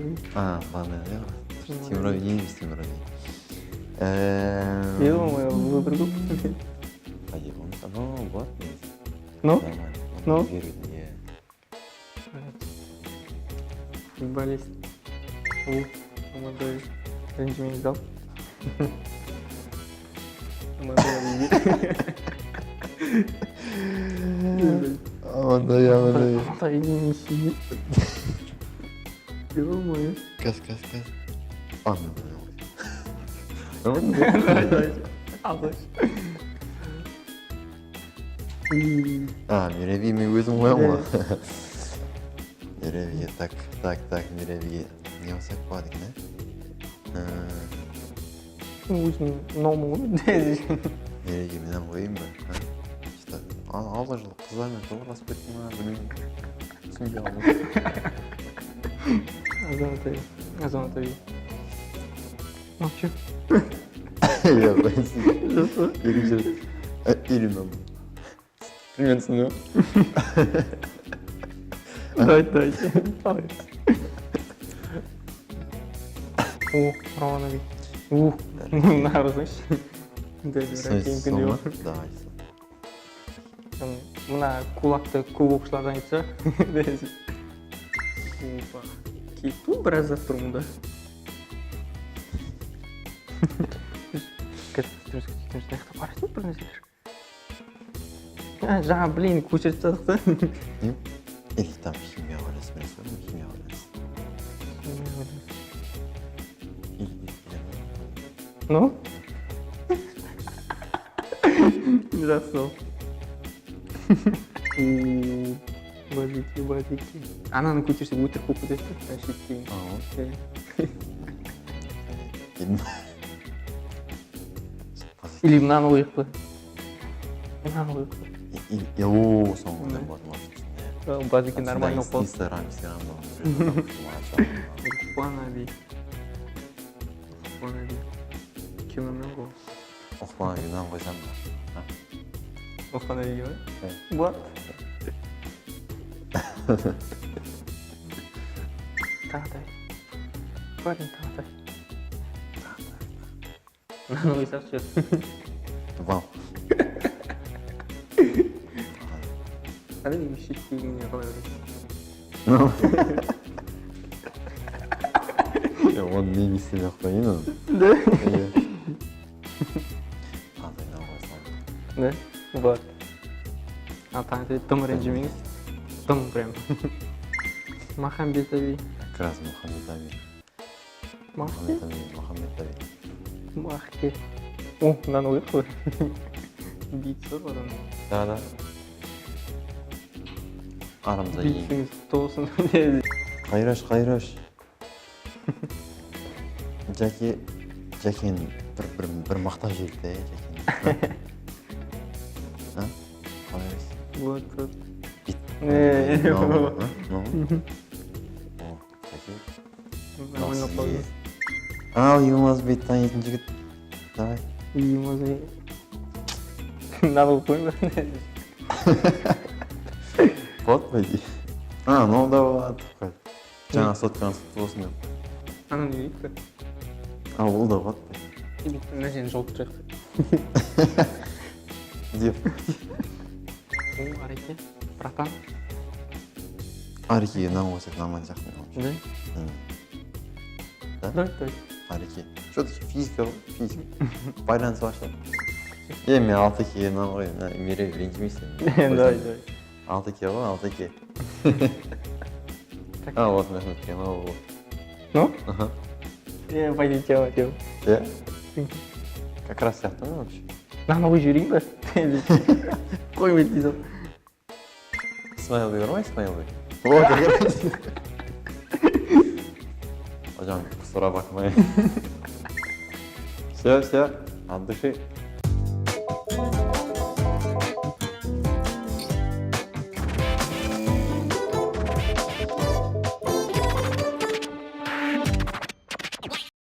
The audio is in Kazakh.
Аби. А, ладно, иә. Тимур Аби не емес, Тимур Аби. Ё-моё, выбор көп. По идее, болмаса, но болады негізі. Ну? Нормально. Ну? Верует, иә. Футболист. У, молодой. Ренжімеңіз ал. Молодой Аби. Амандай, амандай. Амандай не істейді? Ё-моё. Каз, каз, каз. А, ну, ну. Давай, давай. Алғаш. А, Мереви мен өзім қоямын ғой. Меревиге, так, так, так, Меревиге не қойсақ болады екен, ә? Өзім ұнамы ғой. Меревиге мен қояйын ба? А? Что-то алғы жылы қыздармен тобырласып кеттім ма, білмеймін. Түсінбей қалдым. Азамат Аби. Азамат Аби. Молчу. Иә, қоясың. Екінші рет. Или мынау. Примерно түсіндің ба? Давайте, давайте. Давай. О, Рауан Аби. У, мына қарасаңшы. Дәл Сол ма? Давай. Мына кулакты көп оқушылардан айтса. Опа. Кетті ғой, біраз зат тұр мұнда. Қазір күтеміз, күтеміз, мына жақта бар еді бір нәрселер. А, жаңа, блин, көшіріп тастадық та. Не? Или там химия байланысты бір нәрсе бар ма? Химия байланысты. Или Ну? Жақсы ол. Базики, базики. Ананы көтерсек, өтірік болып кетеді да, шеттеген. А, вот. Иә. Келдім. Или мынаны қояйық па? Мынаны қояйық па? Или, о, соңғы болады, может. А, базики нормально болып қалды. Инстаграм, Инстаграм. Ұлықпан Аби. Ұлықпан Аби. Киномен ғой. Ұлықпан Аби мынаны қойсам ба? А? Ұлықпан Абиге ма? Иә. Болады. Тағатай. Парень, Тағатай. Мынаны қойсақшы. Вау. Қандай шеттегеніне қалай ойлайсың? Ну. Е, оны мен істемей ақ қояйын оны. Да? Иә. Тағатай мынаны қоя саламын. Да? Вот. А Тағатай, тым ренжімеңіз. Тым прям. Махамбет Аби. Как раз Мұхаммед Аби. Махке? Мұхаммед Аби, Мұхаммед Аби. Махке. О, мынаны қояйық қой. Бит бар адамда. Да, да. Арамызда ең. Битіңіз құтты болсын. Қайраш, Қайраш. Жәке, Жәкені бір мақтап жіберді, иә, Жәкені. А? Қалай ойлайсың? Вот, вот. Бит. Не, Мынау, а? Мынау? О, Жәке. Нормально Мынау қалды. сізге. Ал, Йылмаз бейді танитын жігіт. Давай. Йылмаз бей. Мынаны қойып қояйын ба? Болады по идее. А, мынау да болады. Қой. Жаңа сотканы құтты болсын деп. Ананы берейік пе? А, ол да болады. Бүйтіп мына жерін жауып тұрайық. Деп. О, Ареке, братан. Арекеге нан қойсақ, нормально сияқты менің ойымша. Да? Да? Давай, давай. Ареке. Что таки физика ғой, физика. Байланыс бар шығар. Е, мен Алтекеге нан қояйын. Мына Мерей, ренжімейсің. Давай, давай. Алтеке ғой, Алтеке. Так. А, вот Мехметке, ну, вот. Ну? Аха. Е, пойди, тема, тема. Иә? Как раз сияқты ма вообще? Мынаны қойып жіберейін ба? Қоймайды дей сал. Исмаил бей бар ма, Исмаил бей? О, как раз. Hocam, kusura bakmayın. Все, все, от души.